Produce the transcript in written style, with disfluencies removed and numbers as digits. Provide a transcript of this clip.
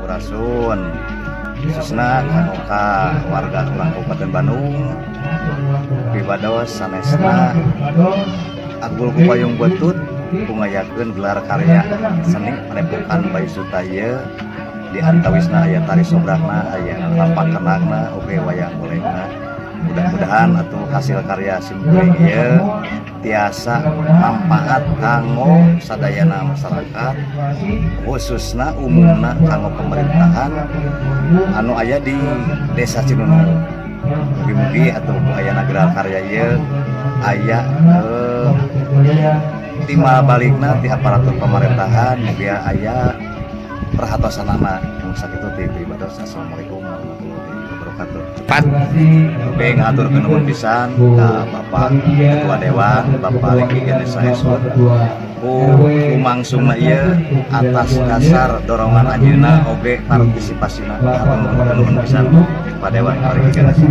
Sampurasun, khususna kanggo ka warga urang Kabupaten Bandung. Pribados sanesna agul ku payung butut ku ngayakeun gelar karya seni Padepokan Bayu Suta ieu, di antawisna aya tari sobrangna, aya rampak kendangna, oge wayang golekna. Mudah-mudahan atau hasil karya simkuring ieu tiasa manfaat kanggo sadayana masyarakat, khususna umumna kanggo pemerintahan anu aya di Desa Cinunuk. Mugi-mugi atau ku ayana gelar karya ieu aya timbal balikna ti aparatur pemerintahan, mugi aya perhatosanana. Sakitu ti pribados. Assalamualaikum warahmatullahi wabarakatuh. Pat. Oke, ngaturkeun nuhun pisan ka Bapak Ketua Dewan, Bapak Riki Ganesha Eswar, ku lumangsungna ieu atas dasar dorongan anjeunna oge partisipasina. Hatur nuhun pisan Pak Dewan, Pak Riki Ganesha.